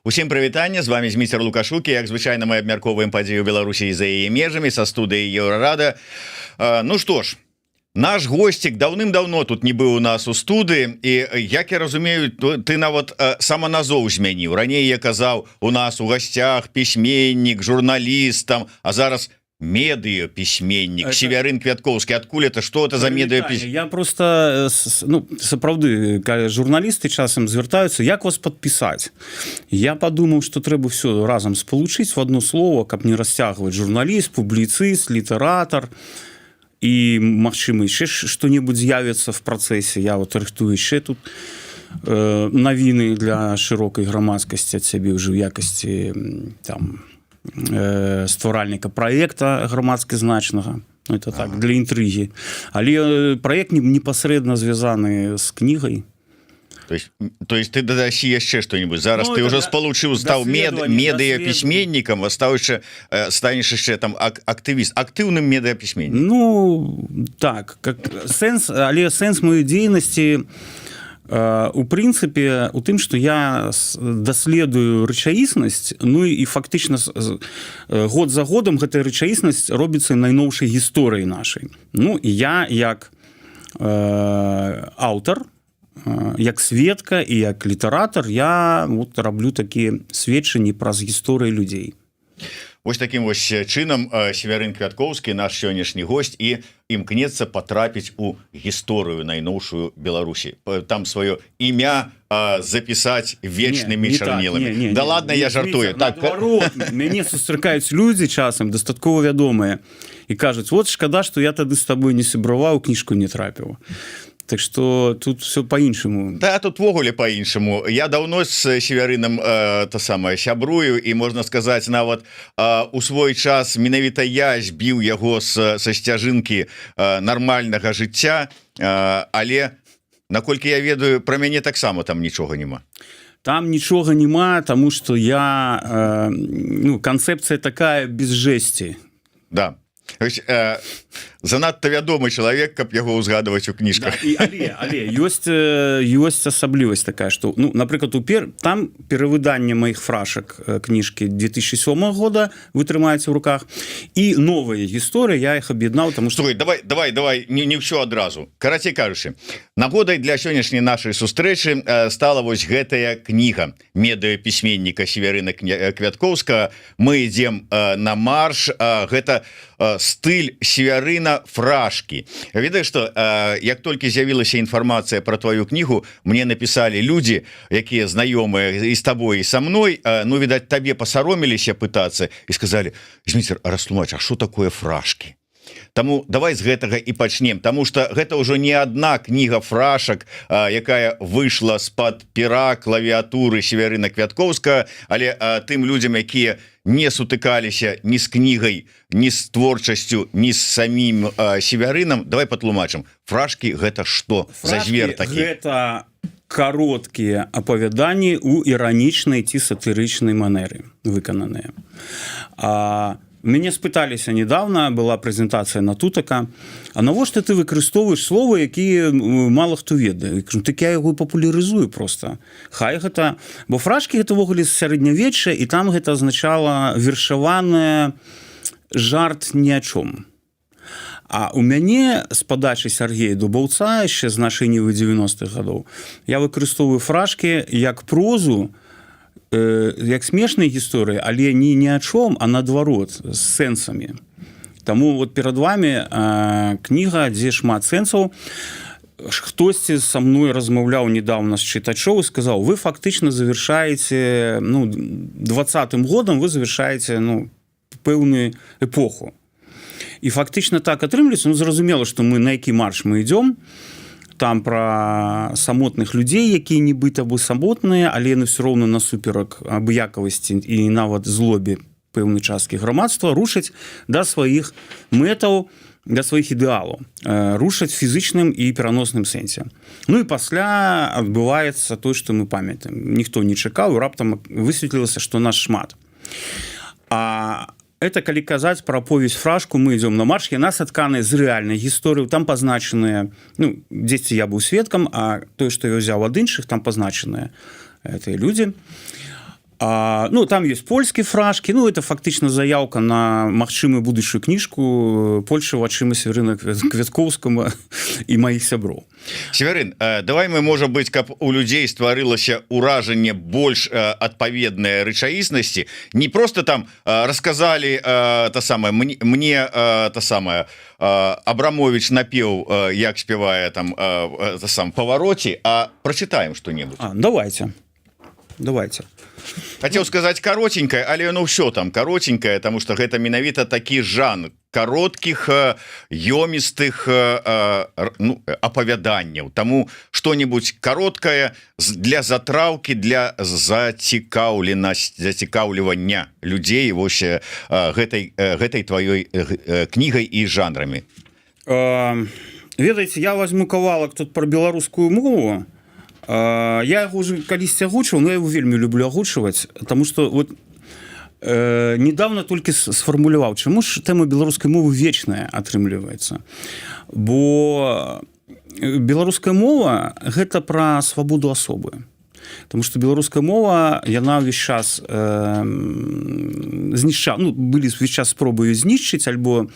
Усім прывітанне, з вамі Зміцер Лукашук. Як звычайна, мы абмяркоўваем падзеі ў Беларусі і за яе межамі са студыі Еўрарадыё. Ну что ж, наш госцік даўным-даўно тут не быў у нас у студыі, і, як я разумею, то ты нават саманазоў змяніў. Раней я казаў: у нас у гасцях пісьменнік, журналіст там, а зараз медыа пісьменнік Севярын Квяткоўскі. Адкуль это, что это за медыа? Я просто ну, сапраўды, журналісты часам звяртаюцца: «Як вас падпісаць?» Я подумаў, что трэба все разам спалучыць в одно слово, каб не расцягваць: журналіст, публіцыст, літаратар і, магчыма, яшчэ что-нибудь з'явіцца в працэсе. Я вот рыхтую яшчэ тут навіны для шырокай грамадскасці ад сябе ўжо ў якасці там стваральніка проекта грамадска значнага. Ну, это так, для інтрыгі, але проект не непасрэдна звязаны з кнігай. То есть ты дадасі яшчэ что-нибудь зараз? Ну, ты это уже спалучыў, стаў медыа пісьменнікам, а стаў яшчэ, станеш яшчэ там актывіст, актыўным медыа пісьменнік. Ну так, как сэнс, але сэнс маёй дзейнасці у прынцыпе у тым, что я даследую рэчаіснасць. Ну і фактычна год за годам гэтая рэчаіснасць робіцца найноўшай гісторыі нашай. Ну і я як аўтар, як сведка і як літаратар, я вот раблю такія сведчанні праз гісторыі людзей. Вось таким вось чынам Севярын Квяткоўскі, наш сённяшні гость, і імкнецца патрапіць у гісторыю найноўшую Беларусі, там сваё імя запісаць вечнымі Не, не так, чарніламі. не, не, Да не, ладно, не, я жартую. Зміцер, Так. наадварот, мяне сустракаюць людзі часам дастаткова вядомыя і кажуць: «Вот шкада, что я тады з табой не сябраваў, кніжку не трапіў». Так что тут все по-іншаму. Да, тут увогуле по-іншаму. Я давно з Севярынам то самое сябрую, і, можна сказаць, нават у свой час менавіта я збіў яго са сцяжынкі нармальнага жыцця, але, наколькі я ведаю, про мяне таксама там нічога няма. Там нічога няма, тому что я ну, канцэпцыя такая: без жести. Да. То есть занадта вядомы чалавек, каб яго ўзгадваць у кніжках. Да, і, але ёсць асаблівасць такая, что, ну, напрыклад, там перавыданне маіх фрашак, кніжкі 2007 года вы трымаеце в руках, і новыя гісторыі, я их аб'яднаў, тому что Слухай, давай, давай, давай не ўсё адразу. Карацей кажучы, нагодай для сённяшняй нашай сустрэчы стала вось гэтая кніга медыа пісьменніка Севярына Квяткоўска «Мы ідзем на марш». Гэта стыль Севярына, фрашкі. Ведаеш что, як толькі з'явілася інфармацыя про твою кнігу, мне написали людзі, якія знаёмыя і з табой, і са мной, ну, відаць, табе пасароміліся пытацца, і сказали: «Зміцер, растлумач, а что такое фрашкі?» Таму давай з гэтага і пачнем, тому что гэта ўжо не одна кніга фрашак, якая выйшла з-пад пера, клавіатуры Севярына Квяткоўска. Але тым людзям, якія не сутыкаліся ні з кнігай, ні з творчасцю, ні з самім Севярынам, давай патлумачым: фрашкі — гэта что за звер такі? Гэта кароткія апавяданні у іранічнай ці сатырычнай манеры выкананыя. А мяне спыталіся недавно, была прэзентацыя на Тутака: «А навошта ты выкарыстоўваеш словы, якія мала хто ведае?» Кажу: «Так я яго папулярызую просто, хай гэта». Бо фрашкі — гэта ўвогуле з сярэднявечча, і там гэта азначала вершаваная жарт ні о чом. А у мяне з падачы Сергея Дубаўца, яшчэ з Нашай нівы 90-х гадоў, я выкарыстоўваю фрашкі як прозу, як смешныя гісторыі, але не ні о чом, а наадварот, з сэнсамі. Таму вот перад вами кніга, дзе шмат сэнсаў. Хтосьці са мной размаўляў недавно з чытачоў і сказаў: «Вы фактычна завершаеце, ну, 20-м годам вы завершаеце, ну, пэўную эпоху». І фактычна так атрымліваецца. Ну, зразумела, что мы, на які марш мы идём, там про самотных людзей, якія нібыта бы самотныя, але яны все роўна насуперак абыякавасці і нават злобе пэўнай часткі грамадства рушаць да сваіх мэтаў, да сваіх ідэалаў, рушаць фізычным і пераносным сэнсе. Ну і пасля адбываецца то, что мы памятаем: ніхто не чакаў, раптам высветлілася, что нас шмат. А это калі казаць про повесть фрашку «Мы идем на марш», яна сатканая з рэальнай гісторыю. Там пазначаныя, ну, дзесьці я быў сведкам, а тое, что я взяў ад іншых, там пазначаныя гэтыя людзі. Ну, там есть польскія фражкі. Ну, это фактычна заявка на магчымую будучую кніжку «Польша вачыма Севярына Квяткоўскага і маіх сяброў». Севярын, давай мы, можа быть, каб у людзей стварылася ўражанне больш адпаведнае рэчаіснасці, не просто там рассказали та самое, мне та самое, Абрамович напеў, як спявае там сам Павароці, а прочитаем что-нибудь. Давайте, давайте. Хотел сказать коротенькое, але ну все там коротенькое, потому что гэта менавіта такі жанр коротких, ёмістых, ну, апавяданняў. Таму что-нибудь короткое для затраўкі, для зацікаўленасць, зацікаўлівання людзей вось гэтай тваёй кнігай і жанрамі. Ведаеце, я возьму кавалак тут про беларускую мову. Я яго уже калісьці агучыў, но я его вельмі люблю агучваць, потому что вот недавно толькі сфармуляваў, чаму ж тэма беларускай мовы вечная атрымліваецца. Бо беларуская мова — гэта пра свабоду асобы. Потому что беларуская мова, яна ўвесь час знішча, ну, былі ўвесь час спробы знішчыць альбо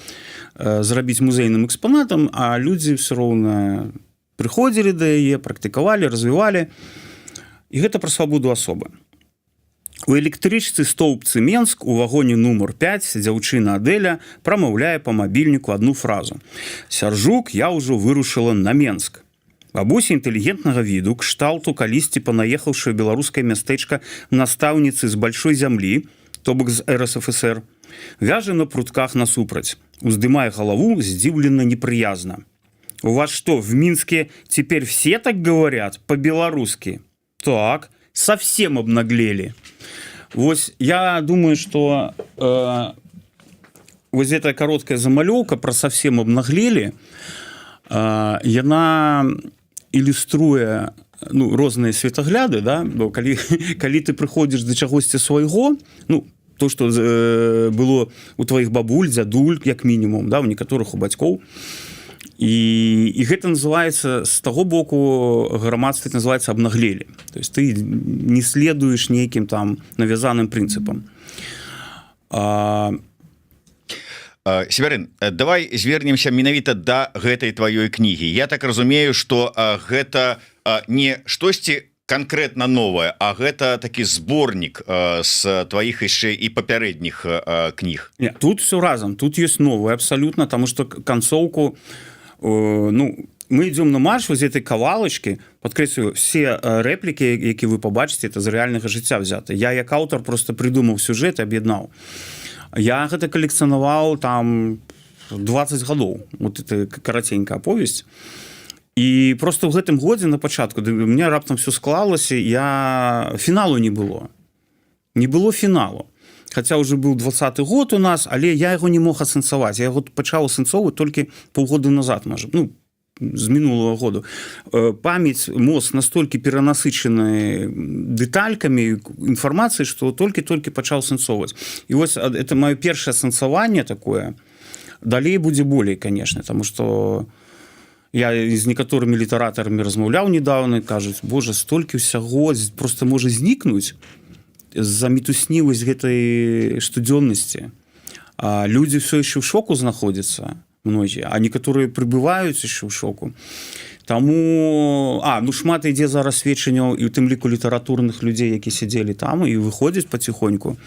зрабіць музейным экспанатам, а людзі все роўна прыходзілі да яе, практыкавалі, развівалі. І гэта пра свабоду асобы. У электрычцы Стоўбцы — Менск у вагоне нумар 5 дзяўчына Адэля прамаўляе па мабільніку одну фразу: «Сяржук, я ўжо вырушыла на Менск». Бабуся інтэлігентнага віду, кшталту калісьці панаехаўшую беларускае мястэчка настаўніцы з большой зямлі, то бок з РСФСР, вяжа на прутках насупраць. Уздымае галаву здзіўлена, непрыязна: «У вас что, в Минске теперь все так говорят по-белорусски?» «Так, совсем обнаглели». Вось я думаю, что вось эта короткая замалёўка про «совсем обнаглели», яна ілюструе, ну, розныя светагляды, да? Бо калі ты прыходзіш да чагосьці свайго, ну, то, что было у твоих бабуль, дзядуль, як мінімум, да, у некаторых у бацькоў, і гэта называется з таго боку грамадства, называется «обнаглели», то есть ты не следуешь нейкім там навязаным прынцыпам. Севярын, давай звернемся менавіта да гэтай тваёй кнігі. Я так разумею, что гэта не штосьці конкретно новое, а гэта такі зборнік з тваіх яшчэ і папярэдніх кніг. Не, тут все разам. Тут есть новое абсолютно, тому что концовку, ну, мы идем на марш, вот этой кавалачки, подкрэслю, все рэплікі, які вы побачыце, это з рэальнага жыцця взяты. Я як аўтар просто придумаў сюжэт, аб'яднаў. Я гэта калекцыянаваў там 20 гадоў, вот это караценькая аповесць. І просто в гэтым годзе на пачатку у меня раптам все склалася, я фіналу не было, не было фіналу, хотя уже был 20-ы год у нас, але я его не мог асэнсаваць. Я его пачаў асэнсоўваць толькі полгода назад, можа, ну, з мінулого году. Памяць, мозг настолькі перанасычаны дэталькамі інфармацыі, что толькі-толькі пачаў сэнсоўваць. І вось это маё першае асэнсаванне такое. Далей будзе болей, конечно, тому что я з некаторымі літаратарамі размаўляў недавно, кажуць: «Боже, столькі ўсяго просто можа знікнуць з-за мітуснівасць гэтай штодзённасці». А людзі все еще ў шоку знаходзяцца многія, а некаторыя прыбываюць еще ў шоку. Таму ну, шмат ідзе зараз сведчанняў, і у тым ліку літаратурных людзей, які сядзелі там і выходзяць потихоньку.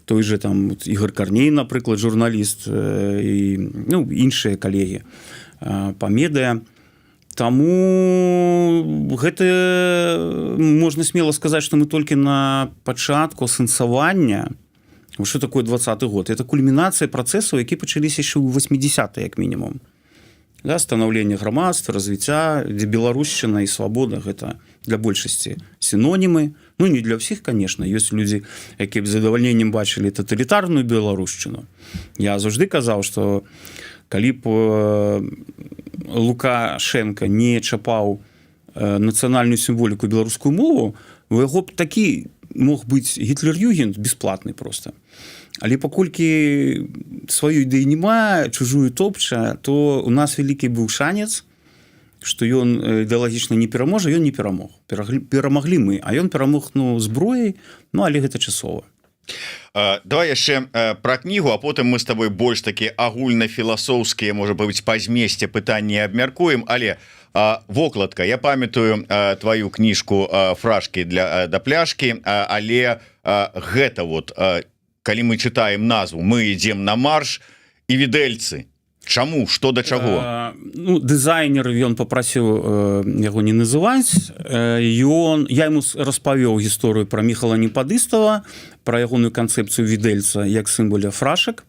Той же там вот Ігор Карней, напрыклад, журналіст, і, ну, іншыя калегі по медыа. Таму гэта можна смело сказаць, что мы толькі на пачатку асэнсавання. Что такое 20-ы год? Это кульмінацыя працэсаў, які пачаліся яшчэ ў 80 як мінімум, да, станаўлення грамадства, развіцця, дзе беларушчына і свабода — гэта для большасці сінонімы. Ну, не для ўсіх, конечно, ёсць людзі, якія б з задавальненнем бачылі таталітарную беларушчыну. Я заўжды казаў, что калі б Лукашенко не чапаў нацыянальную сімволіку, беларускую мову, у яго б такі мог быць гітлер-югенд бесплатны просто. Але паколькі сваю ідэю няма, чужую топча, то у нас вялікі быў шанец. Что ён ідэалагічна не пераможа. Ён не перамог, перамаглі мы, а ён перамог, ну, зброяй. Ну, але гэта часова. Давай яшчэ про кнігу, а потым мы с тобой больш такі агульнафіласофскія, можа быть, па змесце пытанні абмяркуем. Але вокладка, я памятаю твою кніжку «Фрашкі для да пляшкі», але гэта вот, калі мы читаем назву «Мы идем на марш» і відэльцы. Чаму, что да чаго? Ну, дызайнер, ён попросіў яго не называць. Ён я ему распавёў гісторыю про Міхала Непадыстава, про ягоную канцэпцыю відэльца як сімваля фрашак.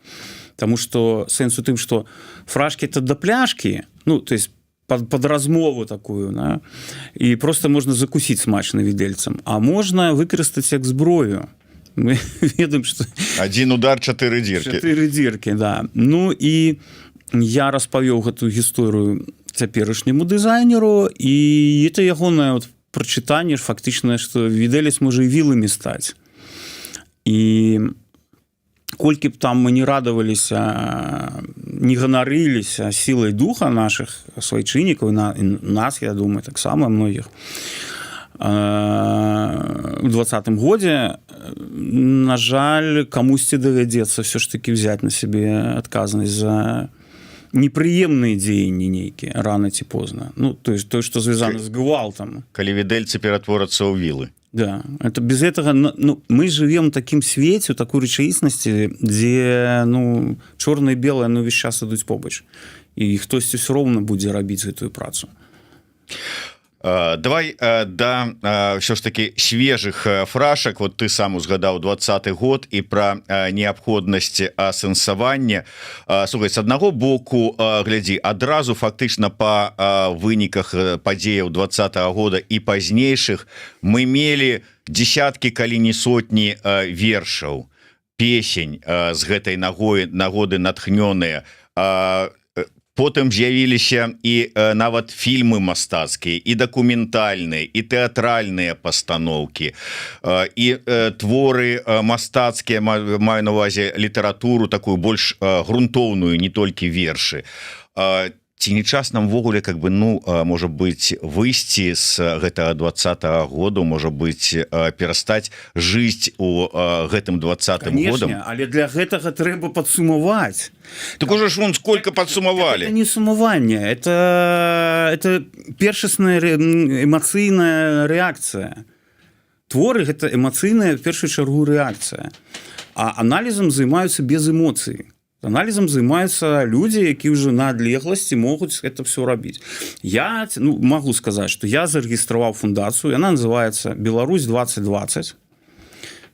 Таму что сэнс у тым, что фрашки это да пляшки, ну, то есть под размову такую, да? І просто можна закусіць смачна відэльцам, а можна выкарыстаць як зброю. Мы ведаем, что Один удар — чатыры дзіркі. Чатыры дзіркі, да. Ну і я распавёў гэтую гісторыю цяперашняму дызайнеру, і это ягонае вот прачытанне ж фактычна, што відэлец можа і віламі стаць. І колькі б там мы не радаваліся, не ганарыліся сілай духа наших суайчыннікаў, на нас, я думаю, таксама многіх у 20-м годзе, на жаль, камусьці давядзецца все ж таки взять на сябе адказнасць за непрыемныя дзеянні нейкія рано ці позна. Ну, то есть то, что звязана з гвалтам. Калі відэльцы ператворацца ў вілы. Да, это без этого. Ну, мы живем таким свеце, у такой рэчаіснасці, дзе, ну, чорна і белае, ну, увесь час ідуць побач, і хтосьці все роўна будзе рабіць гэтую працу. Давай да ўсё ж таки свежых фрашак. Вот ты сам узгадаў 20-ы год і про неабходнасць асэнсавання. Слухай, с аднаго боку, глядзі, адразу фактычна по выніках падзеяў 20-го года і пазнейшых мы мелі десяткі, калі не сотні, вершаў, песень з гэтай нагой нагоды натхнёныя. Потым з'явіліся і нават фільмы мастацкія, і дакументальныя, і тэатральныя пастаноўкі, і творы мастацкія, маю на увазе літаратуру такую больш грунтоўную, не толькі вершы. Ці не час нам увогуле как бы, ну, можа быть, выйсці з гэтага 20-го году, можа быть, перастаць жыць у гэтым 20-м годам? Але для гэтага трэба падсумаваць. Так уже ж вон сколько падсумавалі. Это не сумаванне, это першасная эмацыйная рэакцыя. Творы — гэта эмацыйная в першую чаргу рэакцыя, а аналізам займаюцца без эмоцый. Аналізам займаюцца людзі, які ўжо на адлегласці могуць это все рабіць. Я, ну, могу сказаць, что я зарэгістраваў фундацыю, она называется «Беларусь 2020».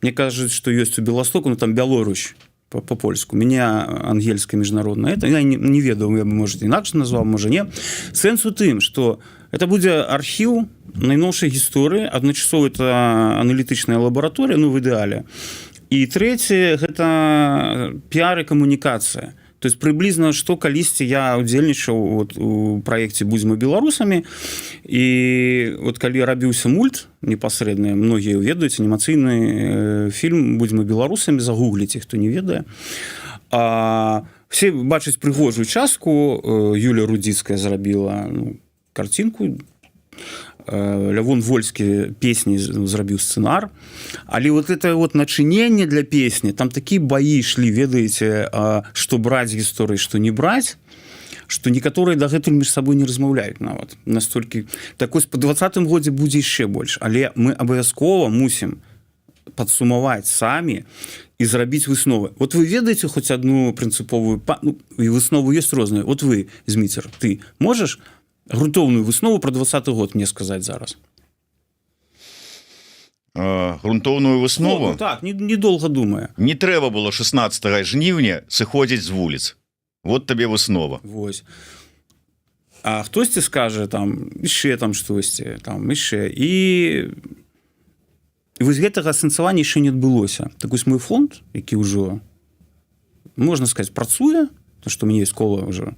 Мне кажуць, что ёсць у Беластоку, ну, там «Бялорусь» по-польску, меня ангельская міжнародная, это я не ведаў, я бы, может, інакш назваў, можа, не. Сэнс у тым, что это будзе архіў найноўшай гісторыі, адначасова это аналітычная лабараторія, ну, в ідэале. І трэцяе — гэта піар і камунікацыя. То есть прыблізна, што калісьці я удзельнічаў вот у праекце «Будзьма беларусамі», і вот калі рабіўся мульт непасрэдна, многія ведаюць анімацыйны фільм «Будзьма беларусамі», загугліце, хто не ведае, все бачаць прыгожую частку. Юля Рудзіцкая зрабіла, ну, картинку, Лявон Вольскі песні зрабіў, сцэнар. Але вот это вот начыненне для песні, там такія баі ішлі, ведаеце, что браць гісторыі, что не браць, что некаторыя дагэтуль між сабой не размаўляюць нават настолькі. Так вось, по 20-м годзе будзе яшчэ больш, але мы абавязкова мусім падсумаваць самі і зрабіць высновы. Вот вы ведаеце хоць одну прынцыповую, ну, і выснову есть розныя. Вот вы, Зміцер, ты можешь грунтоўную выснову про 20-ы год мне сказаць зараз? Грунтоўную выснову? Ну, так, недолго думая. Не трэба было 16 жніўня сыходзіць з вуліц. Вот табе выснова. Вось. А хтосьці скажа там яшчэ, там штосьці там яшчэ. І вось гэтага асэнсавання яшчэ не адбылося. Так вось, мой фонд, які ўжо, можна сказать, працуе, то что у мяне есть кола уже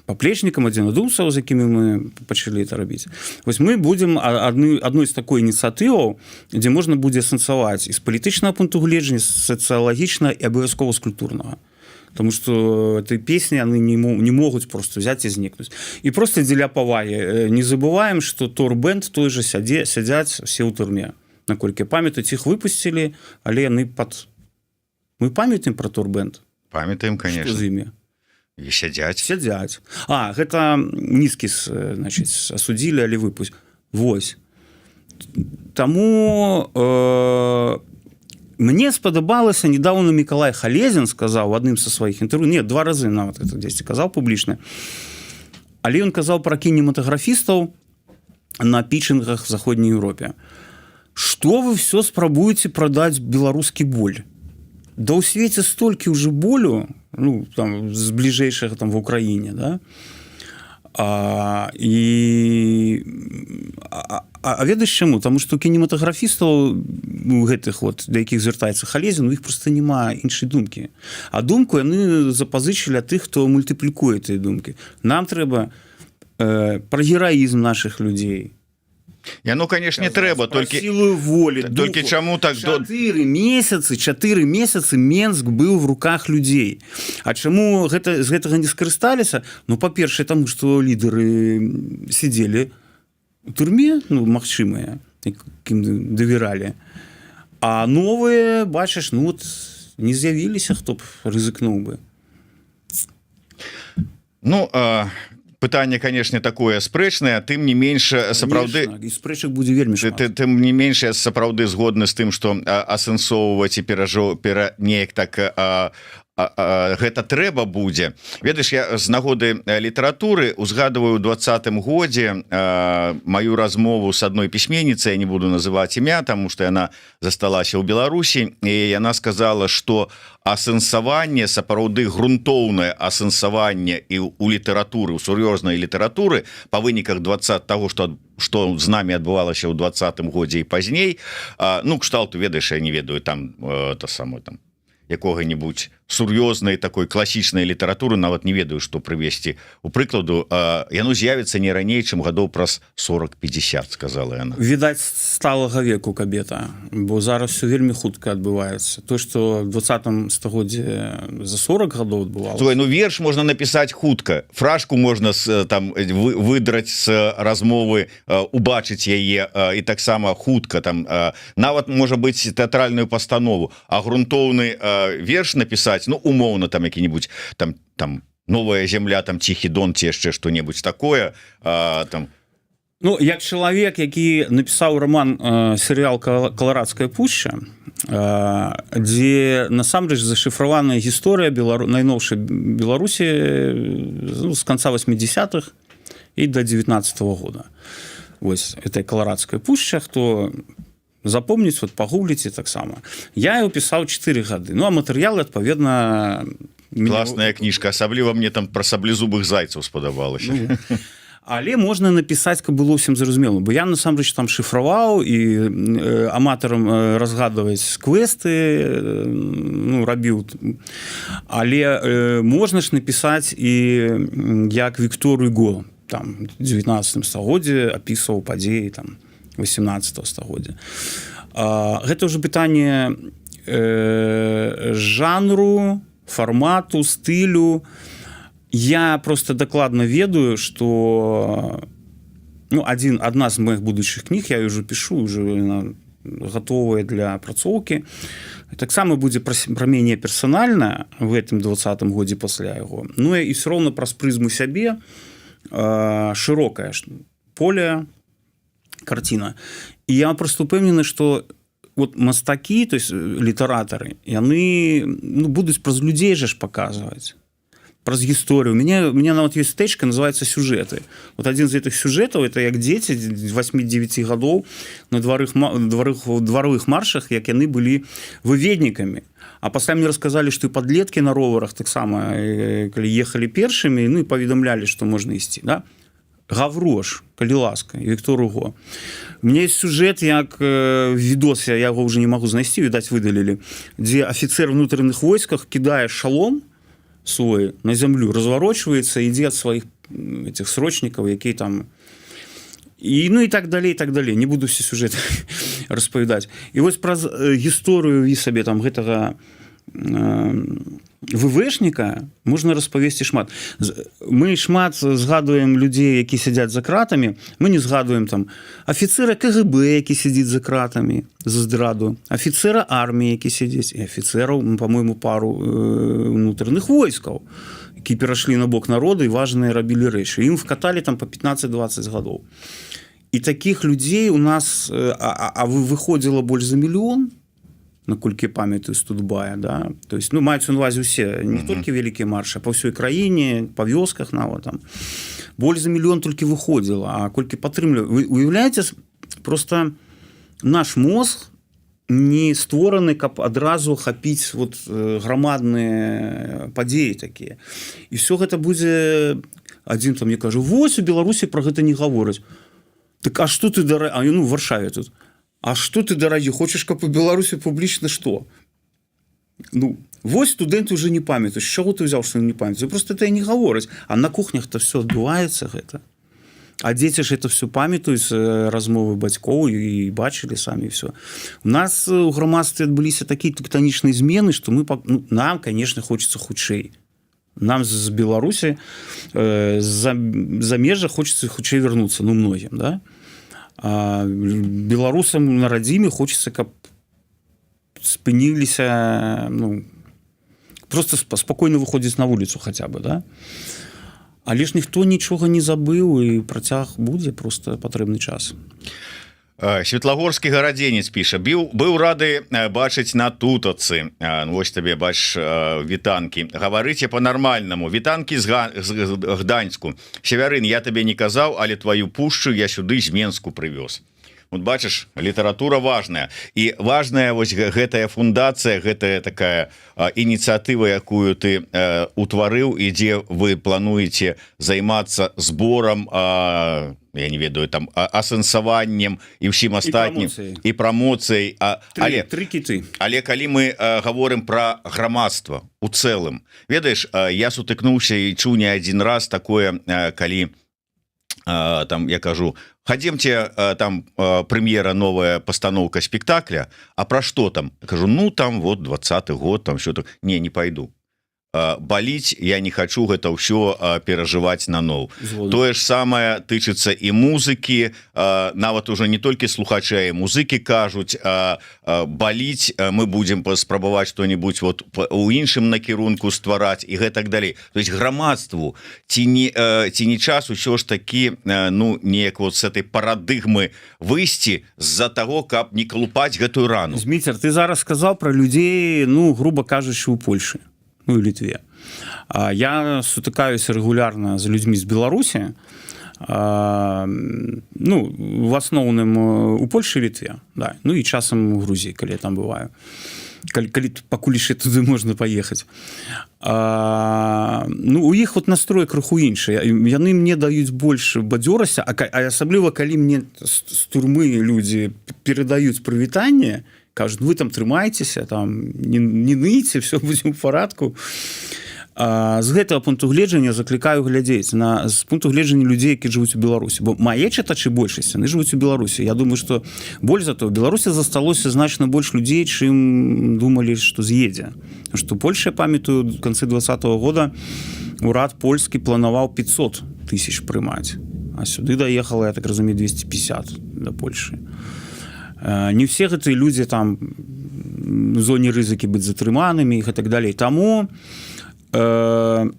паплечнікам, адзінадумцаў, з якімі мы пачалі это рабіць. Вось мы будзем адной з такой ініцыятываў, дзе можна будзе асэнсаваць і з палітычнага пункту гледжання, сацыялагічна і абавязкова з культурнага. Потому что этой песни, яны не могуць просто взять і знікнуць. І просто дзеля павагі, не забываем, что Тор-бэнд той же сядзяць все ў турме, наколькі памятаюць, іх выпусцілі, але яны под мы памятаем про Тор-бэнд? Памятаем, конечно. З імі? І сядзяць. Сядзяць. А гэта нізкі, значит, асудзілі, але выпусць. Вось таму мне спадабалася, недавно Мікалай Халезін сказаў у адным са сваіх інтэрв'ю, нет, два разы нават это дзесьці казаў публічна, але ён казаў пра кінематаграфістаў на пітчынгах в Заходняй Еўропе: «Что вы все спрабуеце прадаць беларускі боль? Да ў свеце столькі ўжо болю, ну, там, з бліжэйшага, там, в Украіне, да?» А, і а ведаеш чаму? Таму что кінематаграфістаў, ну, гэтых вот, да якіх звяртаецца Халезін, у іх просто няма іншай думкі, а думку яны запазычылі ад тых, хто мультыплікуе тыя думкі. Нам трэба пра гераізм наших людзей. Яно, конечно, трэба, толькі силу воли. Толькі чаму так до 4 месяцы, 4 месяцы Менск быў в руках людзей. А чаму гэта з гэтага не скарысталіся? Ну, па-першае, таму что лідары сидели у турме, ну, магчымыя, якім давяралі, а новыя, бачыш, ну вот не з'явіліся, хто б рызыкнуў бы. Ну, пытанне, конечно, такое спрэчнае, тым не менш сапраўды І спрэчак будзе вельмі шмат. Тым не менш я сапраўды згодны з тым, что асэнсоўваць і перажо пера неяк так гэта трэба будзе. Ведаеш, я з нагоды літаратуры узгадываю у 20-м годзе маю размову с адной пісьменніцай, я не буду называть імя, тому что яна засталася ў Беларусі, і яна сказала, что асэнсаванне, сапраўды грунтоўнае асэнсаванне і у літаратуры, у сур'ёзнай літаратуры па выніках 20 того, что з нами адбывалася ў 20-м годзе і пазней, ну, кшталту, ведаеш, я не ведаю, там то самое, там, якога-нибудь сур'ёзнай такой класічнай літаратуры, нават не ведаю, что прывесці у прыкладу, яно з'явіцца не раней, чым гадоў праз 40-50, сказала яна. Відаць, сталага веку кабета, бо зараз все вельмі хутка адбываецца, то, что в 20 стагоддзе за 40 гадоў адбывалася. Слухай, ну верш можна напісаць хутка, фражку можна там выдраць з размовы, убачыць яе і таксама хутка, там, нават, можа быць, тэатральную пастанову, а грунтоўны верш напісаць, ну, умоўна, там, які-нибудь там «Новая земля», там, «Ціхі Дон» ці яшчэ что-небудзь такое, там. Ну, як чалавек, які напісаў роман серыял «Каларадская пушча», дзе насамрэч зашыфраваная гісторыя найноўшай Беларусі, ну, з конца 80-х і до 19 -го года. Вось это «Каларадская пушча», хто запомніць, вот пагугліце таксама. Я его пісаў 4 гады, ну а матэрыялы, адпаведна, Класная кніжка, асабліва мне там про саблезубых зайцаў спадабалася. Ну, але можна напісаць, каб было ўсім зразумела, бо я насамрэч там шыфраваў і аматарам разгадваць квесты, ну, рабіў. Але можна ж напісаць і як Віктор Уго там 19 стагоддзе апісваў падзеі там 18 стагоддзя. Гэта ўжо пытанне жанру, фармату, стылю. Я просто дакладна ведаю, что, ну, одна з моих будущих кніг, я уже пишу, уже она готовая для апрацоўкі, таксама будзе пра мяне персанальна в гэтым 20-м годзе пасля яго. Ну і все роўна праз прызму сябе, шырокая поле, карціна. І я просто упэўнены, что вот мастакі, то есть літаратары, яны, ну, будуць праз людзей жа ж показваць, праз гісторыю. У меня нават есть стэчка, называется «Сюжэты». Вот один з этих сюжэтаў — это як дзеці 8-9 гадоў на дваровых маршах, як яны былі выведнікамі. А пасля мне рассказали, что і подлеткі на роварах таксама, калі ехалі першымі, ну і паведамлялі, что можна ісці, да? Гаврош, калі ласка, Віктор Уго. У меня есть сюжет, як відос, я яго уже не могу знайсці, відаць, выдалілі, дзе офіцер внутренних войсках кідае шалом свой на зямлю, разворочваецца, ідзе ад сваіх этих срочнікаў, якія там, і ну і так далей, так далей, не буду все сюжэты распавядаць. І вось праз гісторыю і сабе там гэтага ВВшніка можна распавесці шмат. Мы шмат згадваем людзей, які сядзяць за кратамі. Мы не згадваем там афіцера КГБ, які сядзіць за кратамі за здраду, афіцера арміі, які сядзіць, і афіцераў, по-моему, пару унутраных войскаў, які перайшлі на бок народа і важныя рабілі рэчы. Ім вкаталі там по 15-20 гадоў. І таких людзей у нас а вы выходзіла больш за мільён, наколькі памятаю, з Тутбая, да. То есть, ну, маюць на увазе усе, не толькі вялікія маршы, по ўсёй краіне, по вёсках нават. Там больш за мільён толькі выходзіла, а колькі падтрымлю, вы уяўляеце? Просто наш мозг не створаны, каб адразу хапіць вот грамадныя падзеі такія. І все гэта будзе. Один там мне кажу: «Вось у Беларусі про гэта не гавораць». Так а что ты дара, а, ну, в Варшаве тут, а что ты, дарагі, хочаш, каб у Беларусі публічна что? Ну вось студэнты уже не памятаюць. Чаго ты взял, что не памятаю? Просто это не гавораць, а на кухнях то все адбываецца гэта. А дзеці ж это все памятаюць, размовы бацькоў, і бачылі самі все. У нас у грамадстве адбыліся такія тэктанічныя змены, что мы, ну, нам, конечно, хочется хутчэй. Нам з Беларусі, за замежжа хочется хутчэй вернуться, ну, многім, да. А беларусам на радзіме хочется, каб спыніліся, ну, просто спокойно выходзіць на вуліцу хотя бы, да. Але ж ніхто нічога не забыў, і працяг будзе, просто патрэбны час. Светлагорскі гарадзенец піша: Быў рады бачыць на Тутацы». Ну, вось табе, бач, вітанкі. «Гаварыце по-нармальнаму». Вітанкі з Гданьску. Севярын, я табе не казаў, але твою «Пушчу» я сюды з Менску прывёз. Вот бачыш, літаратура важная, і важная вось гэтая фундацыя, гэтая такая ініцыятыва, якую ты утварыў і дзе вы плануеце займацца зборам, я не ведаю, там, асэнсаваннем і ўсім астатнім. Прамоцыяй. І прамоцыяй. Тры, Але тры кіты. Але калі мы гаворым про грамадства у цэлым, ведаеш, я сутыкнуўся і чуў не адзін раз такое, калі там я кажу: «Хадземце, там прэм'ера, новая пастаноўка спектакля». «А пра что там?» Кажу: «Ну, там вот 20-ы год, там все так». «Не, не пойду, баліць, я не хочу гэта ўсё перажываць наноў». Згоден. Тое ж самае тычыцца і музыкі, нават уже не толькі слухачы, а і музыкі кажуць: «Баліць, мы будем паспрабаваць что-нибудь вот у іншым накірунку ствараць» і гэтак далей. То есть грамадству ці не час усё ж таки, ну, неяк вот с этой парадыгмы выйсці з-за того, каб не калупаць гэтую рану? Зміцер, ты зараз сказал про людзей, ну, грубо кажучы, у Польшы, ну і Літве. Я сутыкаюся рэгулярна з людзьмі з Беларусі, ну, в асноўным у Польшы, Літве, да, ну і часам у Грузіі, калі я там бываю, калі пакуль яшчэ туды можна паехаць. Ну, у іх вот настрой крыху іншы, яны мне даюць больш бадзёрасці, а асабліва калі мне з турмы людзі перадаюць прывітанне, кажуць: «Вы там трымайцеся, там не ныйце, все будзе ў парадку». З гэтага пункту гледжання заклікаю глядзець на з пункту гледжання людзей, які жывуць у Беларусі, бо мае чытачы, большасць, яны жывуць у Беларусі. Я думаю, что больш за то, у Беларусі засталося значна больш людзей, чым думалі, што з'едзе, что Польша, памятаю, в конце 20-го года урад польскі планаваў 500 тысяч прымаць, а сюды даехала, я так разумею, 250 да Польшы. Не все гэтыя людзі там в зоне рызыкі быць затрыманымі і так далей. Таму ну,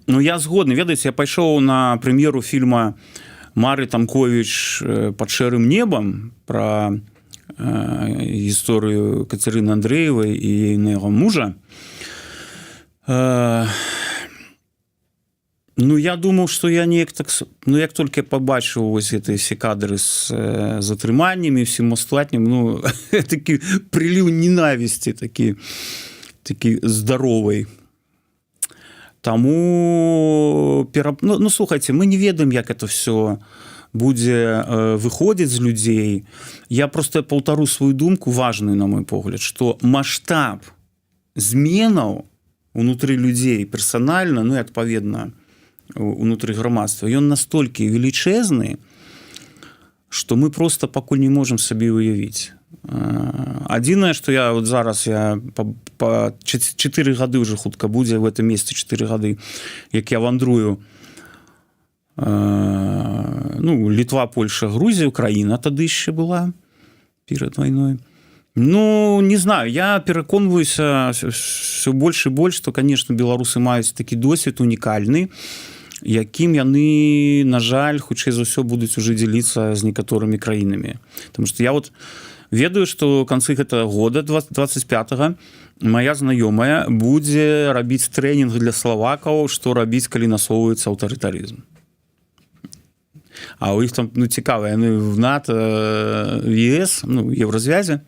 я згодны. Ведаеце, я пайшоў на прэм'еру фільма Мары Тамковіч «Под шэрым небам» про гісторыю Кацярыны Андреевай і ейнага мужа. Ну, я думаў, что я неяк так ну, як толькі побачыў вось гэтыя все кадры з затрыманнямі, всім астатнім, ну, такі прыліў ненавісці, такі здаровый. Таму ну, слухайте, мы не ведаем, як это все будзе выходзіць з людзей. Я просто паўтару сваю думку, важную, на мой погляд, что масштаб зменаў унутры людзей персанальна, ну і адпаведна унутры грамадства, ён настолькі велічэзны, что мы просто пакуль не можем сабе уявіць. Адзінае, что я вот зараз, я по 4 гады уже хутка будзе, в этом месяце 4 гады, як я вандрую, ну, Літва, Польша, Грузія, Украіна тады яшчэ была перед войной. Ну, не знаю, я пераконваюся все больш і больш, что, конечно, беларусы маюць такі досвед унікальны, якім яны, на жаль, хутчэй за ўсё будуць уже дзеліцца з некаторымі краінамі. Потому что я вот ведаю, что канцы гэтага года, 25, моя знаёмая будзе рабіць трэнінг для славакаў, что рабіць, калі насоўваецца аўтарытарызм. А у іх там, ну, цікава, яны в НАТО, ЕС, ну, Еўразвязе,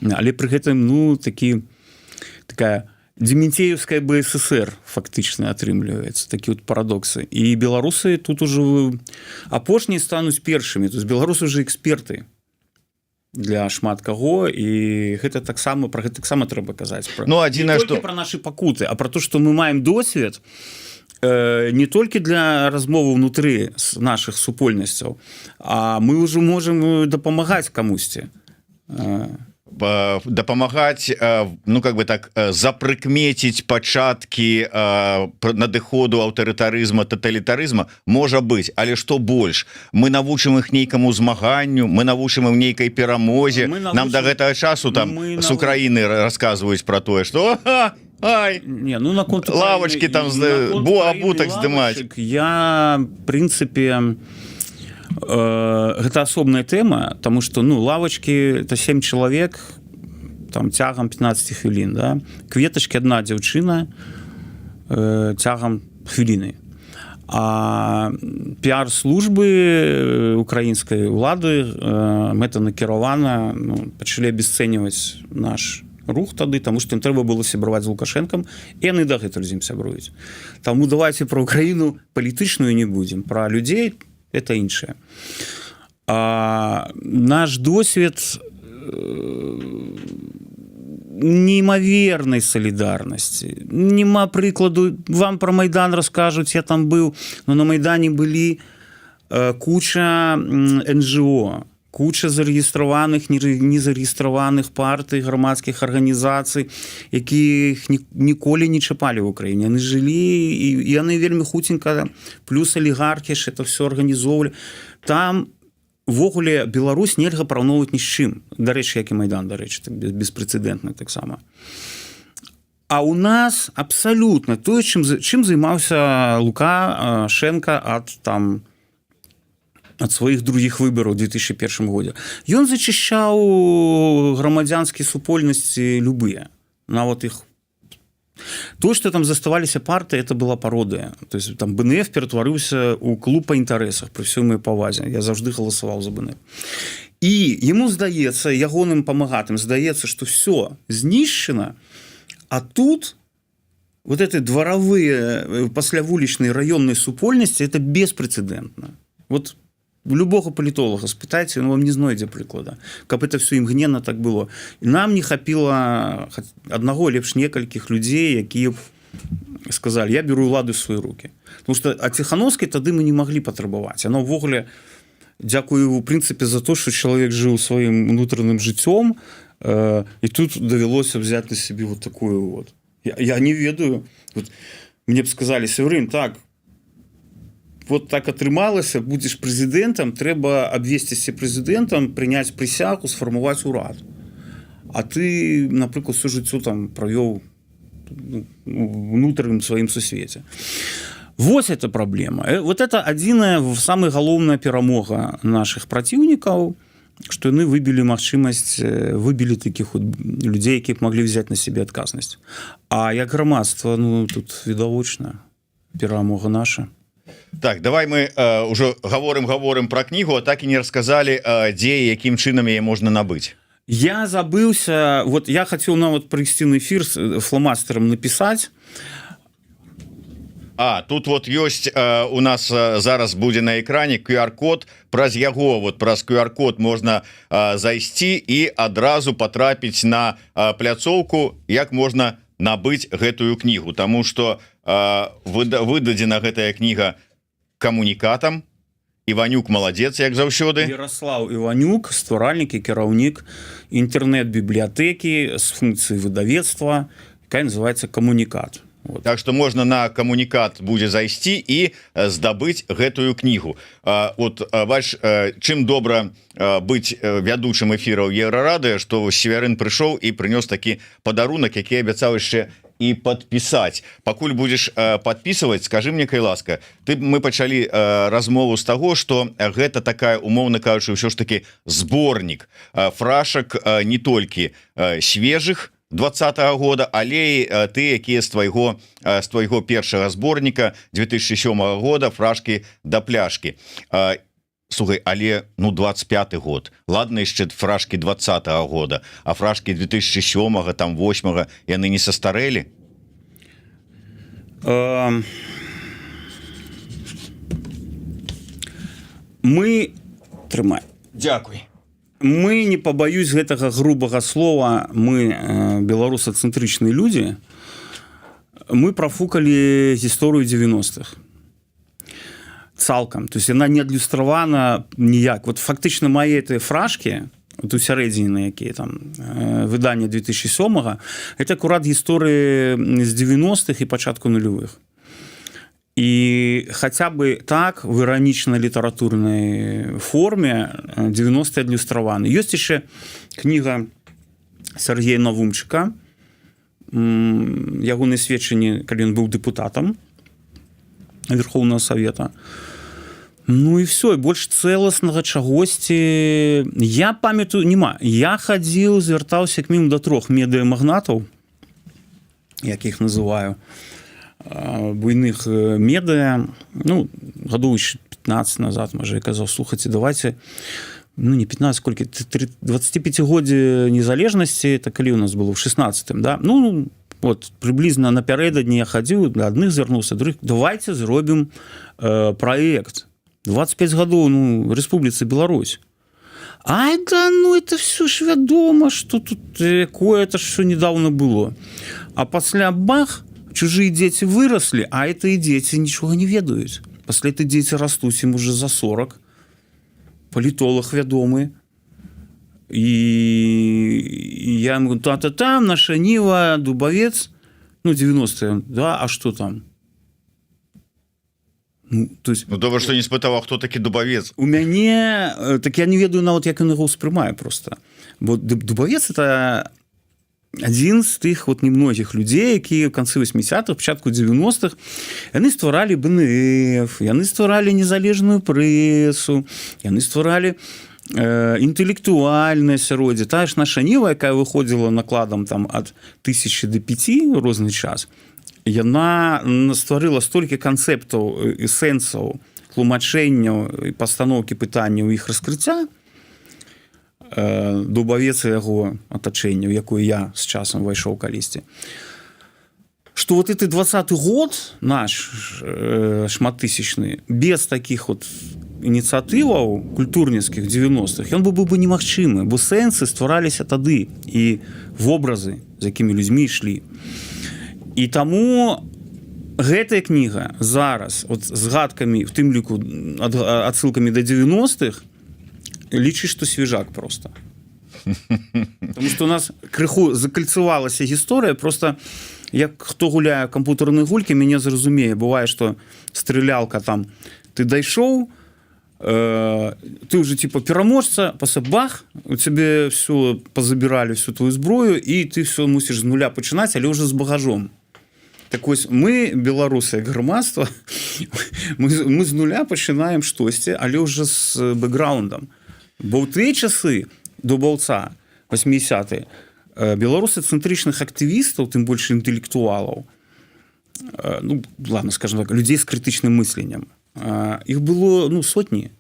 але пры гэтым, ну, такая дементеевская БССР фактычна атрымліваецца, такі вот парадоксы. І беларусы тут уже апошнія стануць першымі, то есть беларусы уже эксперты для шмат каго, і гэта таксама, про гэта таксама трэба казаць, про Ну, адзінае, не што про наши пакуты, а про то, что мы маем досвед не толькі для размовы внутры наших супольнасцяў, а мы уже можем дапамагаць камусьці. Дапамагаць, ну, как бы так, запрыкмеціць пачаткі надыходу аўтарытарызма, таталітарызма, можа быть. Але что больш, мы навучым их нейкаму змаганню, мы навучым ім нейкай перамозе? Мы нам до гэтага часу там мы с Украины рассказываюць про тое, что ай, Не, ну, наконт лавочки там, наконт бо Украіны абутак здымаць. Лавачак, я, в принципе, гэта асобная тэма, тому что, ну, лавочки — это 7 чалавек там цягам 15 хвілін, да? Кветачки — одна дзяўчына цягам хвіліны. А піар-службы украінскай улады мэтанакіравана, ну, пачалі обесценивать наш рух тады, тому что им трэба было сябраваць з Лукашэнкам, і яны дагэтуль з ім сябруюць. Таму давайте про Украіну палітычную не будзем, про людзей — это іншае. А наш досвед неймавернай салідарнасці, няма прыкладу. Вам про Майдан раскажуць, я там быў, но на Майдане былі куча НЖО, куча зарэгістраваных, незарэгістраваных партый, грамадскіх арганізацый, якіх ніколі не чапалі в Украіне. Яны жылі, і яны вельмі хуценька, плюс алігархі ж это все арганізоўвалі. Там увогуле Беларусь нельга параўноўваць ні з чым, дарэчы, як і Майдан, дарэчы, так, беспрэцэдэнтны таксама. А у нас абсалютна тое, чым займаўся Лукашенко ад там, ад сваіх другіх выбараў 2001 годзе. Ён зачышчаў грамадзянскія супольнасці любыя, нават іх то, что там заставаліся партыі, это была пародыя. То есть там БНФ ператварыўся у клуб па інтарэсах, пры всёй моей павазе, я заўжды галасаваў за БНФ. І ему здаецца, ягоным памагатым здаецца, что все знішчана, а тут вот эти дворовые, паслявулічныя раённай супольнасці — это беспрэцэдэнтна. Вот любого палітолага спытайце, он вам не знойдзе прыклада, каб это все імгненна так было. І нам не хапіла аднаго, лепш некалькіх людзей, якія б сказали: «Я беру уладу в свои руки». Потому что а Ціхановскай тады мы не могли патрабаваць. Оно увогуле, дзякую, у прынцыпе, за то, что чалавек жыў сваім унутраным жыццём, і тут давялося взять на себе вот такую вот. Я не ведаю, вот, мне б сказали: «Северин, так вот так атрымалася, будзеш прэзідэнтам, трэба абвесціся прэзідэнтам, прыняць прысягу, сфармаваць урад, а ты, напрыклад, всю жыццё там правёў, ну, унутраным сваім сусвеце». Вось это праблема. Вот это адзіная, самая галоўная перамога наших праціўнікаў, что яны выбілі магчымасць, выбілі таких вот людзей, якіх маглі взять на себе адказнасць. А як грамадства, ну, тут відавочна перамога наша. Так, давай мы ўжо гаворым про кнігу, а так і не расказалі, дзе і якім чынам яе можна набыць. Я забыўся. Вот я хотел нават прыйсці на эфир с фломастером написать. А тут вот ёсць у нас зараз будзе на экране QR-код, праз яго, вот праз QR-код можна зайсці і адразу потрапіць на пляцоўку, як можна набыць гэтую кнігу, тому что выдадзена гэтая кніга Камунікатам. Іванюк маладзец, як заўсёды. Ярослав Іванюк, стваральнік і кіраўнік інтэрнэт-бібліятэкі з функцыі выдавецтва, якая называется «Камунікат». Вот. Так что можна на «Камунікат» будзе зайсці і здабыць гэтую кнігу. Вот бач, чым добра быць вядучым эфіраў Еўрарадыё, что Севярын прыйшоў і прынёс такі падарунак, які абяцаў яшчэ і падпісаць. Пакуль будзеш падпісваць, скажи мне, кай ласка, ты, мы пачалі размову з таго, что гэта такая, умоўна кажучы, ўсё ж таки зборнік фрашак, не толькі свежых 20-го года, але і ты, якія з твайго першага зборніка 2007 года «Фрашкі да пляшкі». Слухай, але ну 25 год, ладно, яшчэ фрашкі 20-го года, а фрашкі 2007, там, 8, яны не састарэлі? Мы, трымай. Дякуй. Мы, не пабаюсь гэтага грубага слова, мы беларусацэнтрычныя людзі, мы прафукалі гісторыю 90-х цалкам, то есть яна не адлюстравана ніяк. Вот фактычна мае этой фрашки вот у сярэдзіне, на якія там выданне 2007, это акурат гісторыі з 90-х і пачатку нулявых. І хотя бы так, в іранічна-літаратурнай форме 90 адлюстраваны. Ёсць яшчэ кніга Сергея Навумчыка, ягоны сведчанні, калі ён быў дэпутатам Верховного Совета. Ну і все, і больш цэласнага чагосьці, я памятаю, няма. Я хадзіў, звяртаўся к мінімум да трох медыамагнатаў, як іх называю, буйных медыа, ну, гадоў яшчэ 15 назад, можа. Я казаў: «Слухайте, давайте, ну, не 15, колькі, 25годдзе незалежнасці, это калі у нас было, в 16, да, ну вот прыблізна напярэдадні». Я хадзіў да адных, звярнуўся, других: «Давайте зробім проект 25 гадоў, ну, Рэспубліцы Беларусь». «Ай, да ну, это все ж вядома, что тут якое, это ж все недавно было». А пасля бах, чужие дети выросли, а это и дети нічога не ведаюць. Пасля это дети растуць, им уже за 40, палітолог вядомы. І я ему: «Тата, там «Наша Ніва», Дубавец, ну, 90, да, а что там?» Ну, то есть Ну, добра, что не спытаў, хто такі Дубавец. У мяне так я не ведаю нават, як ён яго ўспрымае просто, бо Дубавец — это адзін з тых вот немногіх людзей, якія ў канцы 80-х, пачатку 90-х яны стваралі БНФ, яны стваралі незалежную прэсу, яны стваралі інтэлектуальнае асяроддзе. Тая ж «Наша Ніва», якая выходзіла накладам там ад тысячи до 5 розны час, яна стварыла столькі канцэптаў і сэнсаў, тлумачэнняў і пастаноўкі пытанняў, іх раскрыцця. Дубавец і яго атачэння, у якую я з часам вайшоў калісьці, что вот этот 20-й год наш шматтысячны без таких вот ініцыятываў культурніцкіх 90-х ён бы быў бы немагчымы, бо сэнсы ствараліся тады і вобразы, з якімі людзьмі ішлі. І таму гэтая кніга зараз вот згадкамі, в тым ліку адсылкамі до 90-х, лічы, што свежак просто. Потому что у нас крыху закальцавалася гісторыя. Просто як хто гуляе кампутарныя гулькі, мяне зразумее: бывае, что стрэлялка там, ты дайшоў, ты уже типа пераможца, пасля бах, у тебе все позабіралі, всю твою зброю, і ты все мусіш з нуля пачынаць, але уже з багажом. Так вось, мы, беларусы, як грамадства, мы з нуля пачынаем штосьці, але уже з бэкграундам, бо ў тыя часы Дубаўца, 80, беларусы цэнтрычных актывістаў, тым больш інтэлектуалаў, ну ладно, скажем так, людзей з крытычным мысленнем, іх было, ну, сотні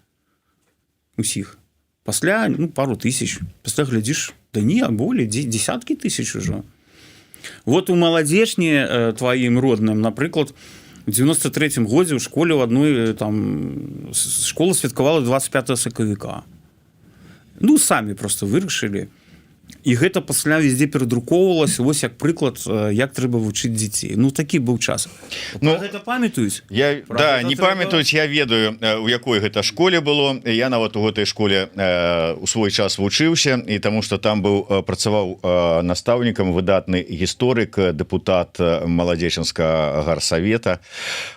усіх, пасля, ну, пару тысяч, пасля глядзіш, да не, а болей, десяткі тысяч ужо. Вот у Маладзечне тваім родным, напрыклад, в 93 годзе ў школе, ў адной там школа святкавала 25 сакавіка, ну, самі просто вырашылі. І гэта пасля везде перадрукоўвалася, вось як прыклад, як трэба вучыць дзяцей. Ну, такі быў час. Ну, гэта памятаюць. Я Пра да, гэта не трэба- памятаюць. Я ведаю, у якой гэта школе было. Я нават у гэтай школе у свой час вучыўся, і таму что там быў працаваў настаўнікам выдатны гісторык, дэпутат Маладзечанскага гарсавета.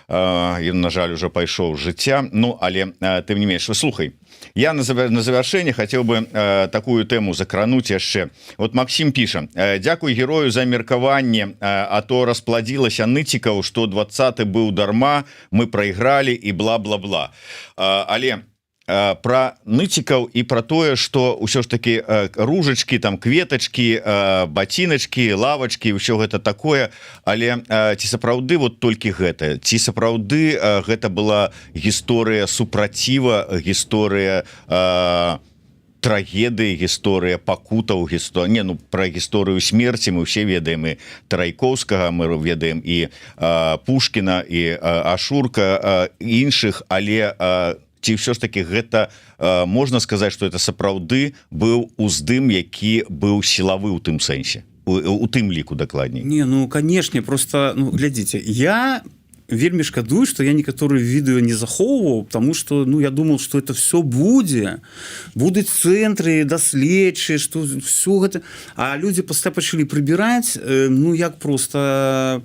Ён, на жаль, уже пайшоў з жыцця. Ну, але тым не менш, слухай, я на завяршэнне хотел бы такую тэму закрануть яшчэ. Вот Максим піша: «Дзякуй герою за меркаванне, а то распладзілася ныцікаў, что 20 быў дарма, мы проиграли и бла-бла-бла». Але про ныцікаў і про тое, что ўсё ж таки ружачки там, кветачки, ботиночки, лавочки, ўсё гэта такое. Але ці сапраўды вот толькі гэта, ці сапраўды гэта была гісторыя супраціва, гісторыя трагедыі, гісторыя пакутаў, не, ну, про гісторыю смерці мы все ведаем, і Тарайкоўскага мы ведаем, і Пушкіна, і Ашурка, іншых. Але ці ўсё ж таки гэта можна сказаць, что это сапраўды быў уздым, які быў сілавы ў тым сэнсе, у тым ліку, дакладней? Не, ну конечно. Просто, ну, глядзіце, я вельмі шкадую, что я некаторые відэо не захоўваў, потому что, ну, я думал, что это все будзе, будуць цэнтры даследчы, что все гэта. А люди пасля пачалі прыбіраць. Ну, як просто,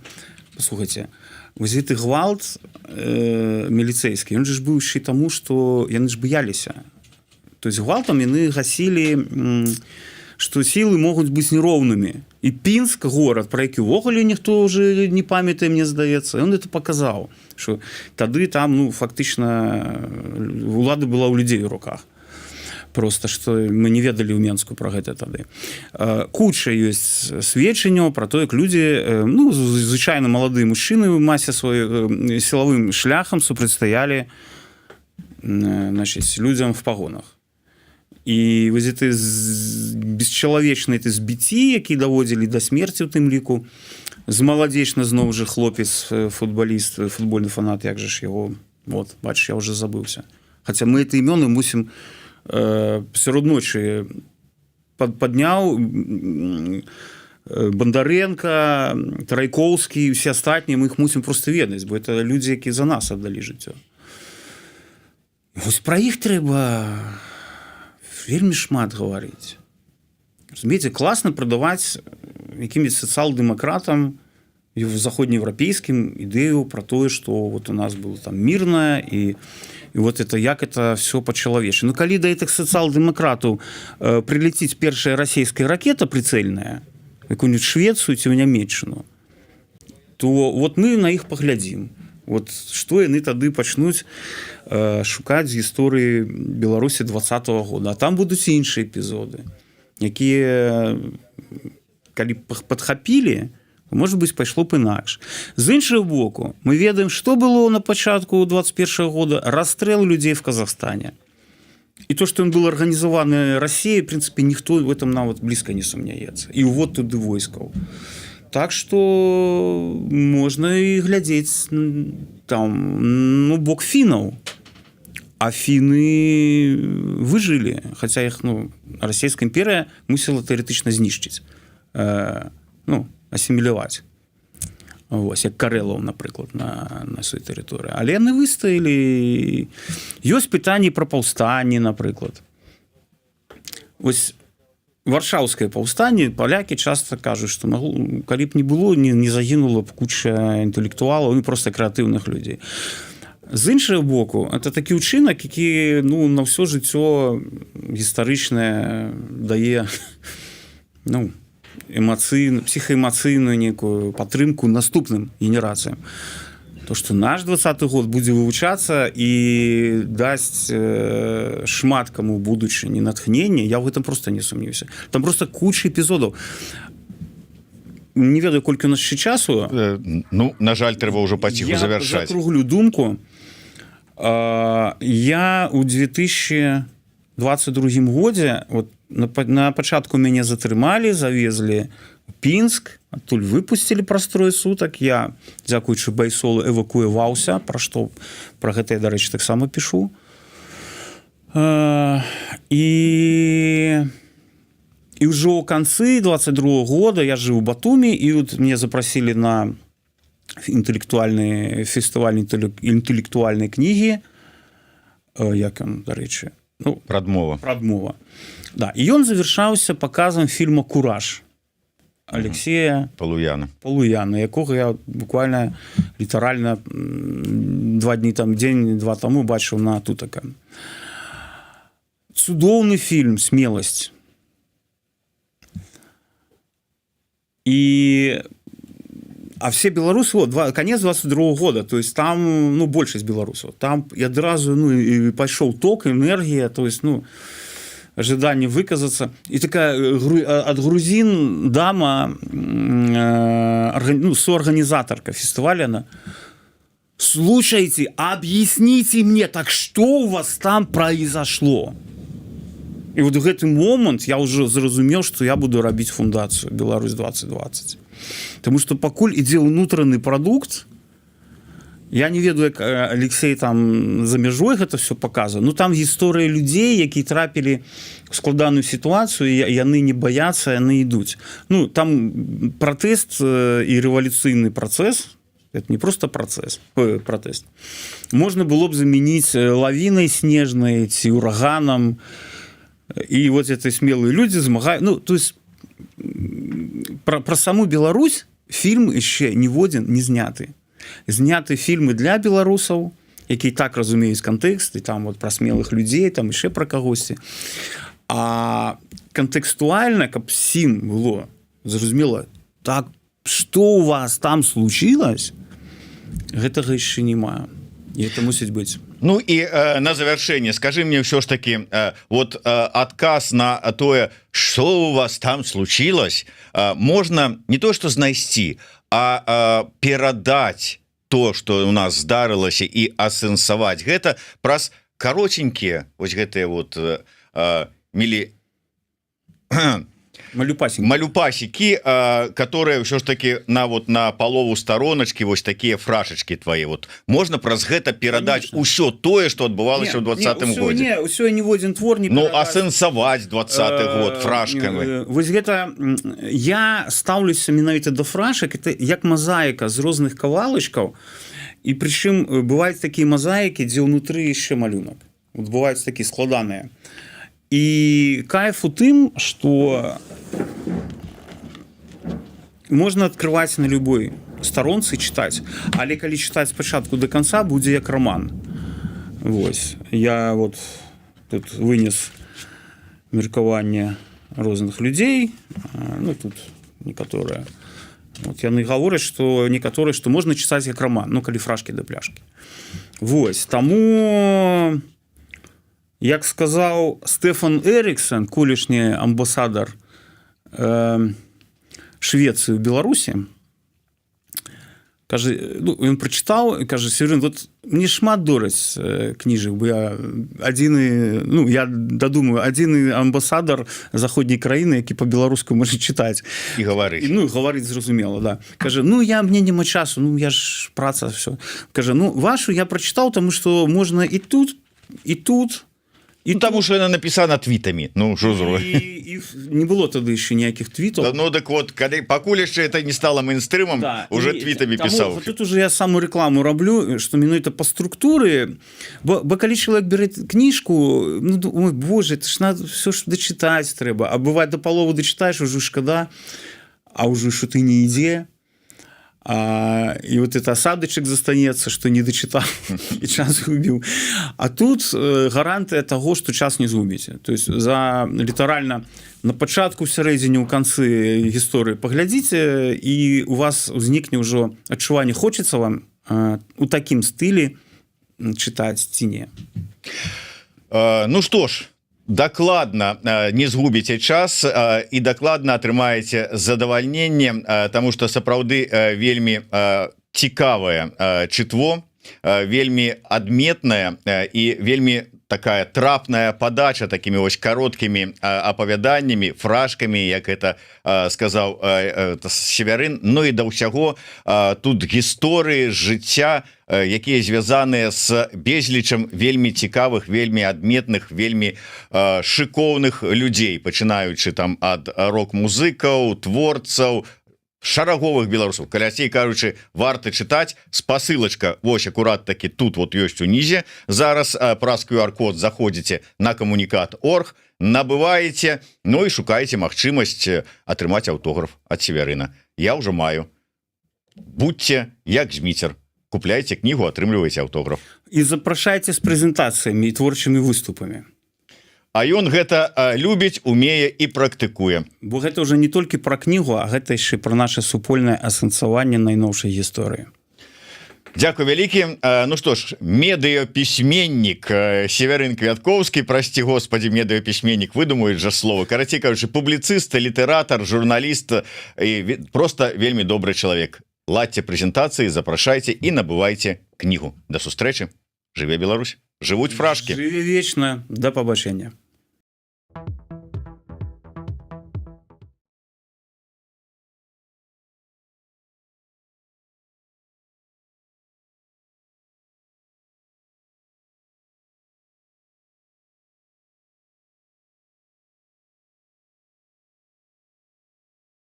послухайте, вось гэты гвалт міліцэйскі, ён же ж быў яшчэ таму, что яны ж баяліся. То есть гвалтам яны гасілі, что сілы могуць быць нероўнымі. І Пінск, горад, про які увогуле ніхто уже не памятае, мне здаецца, он это показаў, что тады там, ну, фактычна улада была ў людзей у руках, просто что мы не ведалі ў Менску про гэта тады. Куча ёсць сведчанняў про то, як людзі, ну, звычайна маладыя мужчыны, ў масе свой сілавым шляхам супрацьстаялі, значит, людзям в пагонах. І вось гэты бесчалавечны ты збіцці, які даводзілі да смерці, у тым ліку з Маладзечна, зноў жа хлопец, футбаліст, футбольны фанат, як же ж его, вот бачыш, я уже забыўся, хотя мы это імёны мусім, сярод ночы падняў Бондаренко, Тарайкоўскі, все астатнія, мы их мусім просто ведаць, бо это людзі, які за нас аддалі жыццё. Вось пра іх трэба вельмі шмат гаварыць. Разумееце, класна прадаваць якімі сацыял-дэмакратам заходнееўрапейскім ідэю про тое, что вот у нас было там мирное, і вот это, як это все по-чалавечы. Ну, калі да этих сацыял-дэмакратаў прилетіць першая расійская ракета прицельная якую-нибудь Швецыю ці ў Нямеччыну, то вот мы на іх паглядзім, вот что яны тады пачнуць шукаць з гісторыі Беларусі 20-го года. А там будуць іншыя эпізоды, якія калі падхапілі, может быть, пайшло б інакш. З іншага боку, мы ведаем, что было на пачатку 21 года: расстрэл людзей в Казахстане. І то, что он был арганізаваны Россией, в принципе, ніхто в этом нават блізка не сумняецца, і вот туды войскаў. Так что можна і глядзець там, ну, бок фінаў. А фіны выжылі, хотя их, ну, Расійская імперыя мусіла тэарэтычна знішчыць, ну, асіміляваць. Вось, як карэлаў, напрыклад, на сваёй тэрыторыі. Але яны выстаялі. Ёсць пытанні пра паўстанне, напрыклад. Вось Варшаўскае паўстанне, палякі часта кажуць, што магло, калі б не было, не загінула б куча інтэлектуалаў і просто крэатыўных людзей. З іншага боку, это такі ўчынак, які, ну, на ўсё жыццё гістарычнае дае, ну, эмацыйну, псіхаэмацыйную некую падтрымку наступным генерацыям. То, что наш 20-ы год будзе вывучацца і дасць шмат каму будучыні натхнення, я в этом просто не сумнюся. Там просто куча эпізодаў. Не ведаю, колькі у нас яшчэ часу. Ну, на жаль, трэба ўжо паціху завяршаць. Закруглю думку. Я у 2022 годзе, вот на пачатку мяне затрымалі, завезлі Пінск, адтуль выпусцілі праз трое сутак. Я, дзякуючы Байсолу, эвакуяваўся, пра што, пра гэта я, дарэчы, таксама пішу. І І ўжо ў канцы 22 года я жыў у Батуме, і вот мне запрасілі на інтэлектуальны фестываль інтэлектуальнай кнігі, як ён, дарэчы, ну, Прадмова. Прадмова, да. І ён завершаўся показам фільма «Кураж» Алексея Полуяна. Полуяна, якога я буквально літаральна 2 дні там, дзень два таму бачыў на Тутака. Цудоўны фільм, «Смеласць». І а все беларусы, вот, конец 22 года, то есть там, ну, большасць беларусаў там, і адразу, ну, і пайшоў ток, энергія, то есть, ну, ожидание выказаться. И такая от грузин дама, ну, соорганизаторка фестиваля, она: «Слушайте, объясните мне, так что у вас там произошло?» И вот в гэты момант я уже зразумеў, что я буду рабіць фундацыю Беларусь 2020. Потому что пакуль ідзе ўнутраны прадукт, я не ведаю, як Алексей там за мяжой гэта все показывае. Ну, там гісторыя людзей, які трапілі в складаную сітуацыю, і яны не баяцца, яны ідуць. Ну, там пратэст і рэвалюцыйны працэс, это не просто процесс, ой, пратэст можна было б заменіць лавінай снежнай ці ураганам, і вот это смелые люди змагаюць. Ну, то есть про саму Беларусь фільм яшчэ ніводзін не зняты. Зняты фільмы для беларусаў, які так разумеюць кантэкст, і там вот про смелых людзей, там яшчэ про кагосьці, а кантэкстуальна, каб всім было зразумела, так что у вас там случилось, гэтага яшчэ няма, і это мусіць быць. Ну і на завяршэнне скажи мне ўсё ж таки, вот адказ на тое, что у вас там случилось, можна не то что знайсці, а перадаць то, что у нас здарылася, і асэнсаваць гэта праз каротенькія вось гэтыя вот мілі Малюпасенькі. Малюпасікі, которые ўсё ж таки на вот на палову староначки, вось такія фрашачки твои, вот можна праз гэта перадаць Конечно. усё тое, что адбывалася ў 20-м годзе? Не, ўсё, ніводзін твор не Ну, перадаць. асэнсаваць 20-ы год фрашкамі. Вось гэта я стаўлюся менавіта до фрашак, это як мазаіка з розных кавалачкаў, і прычым бываюць такія мазаікі, дзе ўнутры яшчэ малюнак. Вот бываюць такія складаныя, і кайф у тым, что можна открывать на любой старонцы, читать, але калі чытаць спачатку до конца, будзе як роман. Вось я вот тут вынес меркаванне розных людзей, ну, тут некаторыя, вот яны гавораць, что некаторыя, что можна чытаць як роман, ну, калі фрашки да пляшки. Вось таму, як сказаў Стэфан Эріксон, колішні амбасадар Швецыі ў Беларусі, кажа, ну, ён прачытаў і кажа: «Северын, вот мне шмат дораць кніжак, бо я адзіны, ну, я дадумаю, адзіны амбасадар заходняй краіны, які по-беларуску можа чытаць і гаварыць. І, ну, гаварыць зразумела, да. — Кажа, — ну, я мне няма часу, ну, я ж праца, все. — Кажа, — ну, вашу я прачытаў, тому что можна і тут, і тут, І і таму что яна напісана твітамі, ну що зро і не было тады яшчэ ніякіх твітаў. Да, ну так вот, калі пакуль яшчэ это не стало мейнстрымам, Да, уже і твітамі таму пісаў. Вот тут уже я саму рекламу раблю, что менавіта по структуры, бо калі чалавек берет кніжку, ну, ой, боже, это ж надо все ж дачытаць трэба, а бывает, до паловы дачытаеш, уже шкада, а ўжо что ты не ідзе, і вот это асадачак застанецца, что не дачытаў і час губіў. А тут гарантыя того, что час не згубіце, то есть за літаральна на пачатку, сярэдзіне, у канцы гісторыі паглядзіце, і у вас узнікне ўжо адчуванне, хочется вам у такім стылі чытаць ці не. Ну что ж, дакладна не згубіце час і дакладна атрымаеце задавальненне, тому что сапраўды вельмі цікавае чытво, вельмі адметная і вельмі Такая трапная подача такими вось кароткімі апавяданнямі, фражкамі, як это сказаў Севярын. Ну і да ўсяго тут гісторыі жыцця, якія звязаныя с безлічам вельмі цікавых, вельмі адметных, вельмі шыкоўных людзей, пачынаючы там ад рок-музыкаў, творцаў, шараговых беларусаў. Карацей кажучы, варта чытаць. Спасылочка вось акурат таки тут вот ёсць унізе зараз. Праз QR-код заходзіце на камунікат.орг, набываеце, ну і шукаеце магчымасць атрымаць аўтограф ад Севярына. Я ўжо маю. Будьце як Зміцер: купляйте кнігу, атрымліваеце аўтограф. І запрашайце з прэзентацыямі і творчымі выступамі. А ён гэта любіць, умее і практыкуе. Бо гэта ўжо не толькі пра кнігу, а гэта яшчэ пра наше супольнае асэнсаванне найноўшай гісторыі. Дякую вялікі. Ну что ж, медыяпісьменнік Севярын Квяткоўскі, прости господи, медыяпісьменнік, выдумаюць жа слова, карацей кажучы, публіцыст, літаратар, журналіст і просто вельмі добры чалавек. Ладзьце прэзентацыі, запрашайце і набывайце кнігу. Да сустрэчы! Жыве Беларусь, жывуць фражкі! Жыве вечна! Да пабачэння!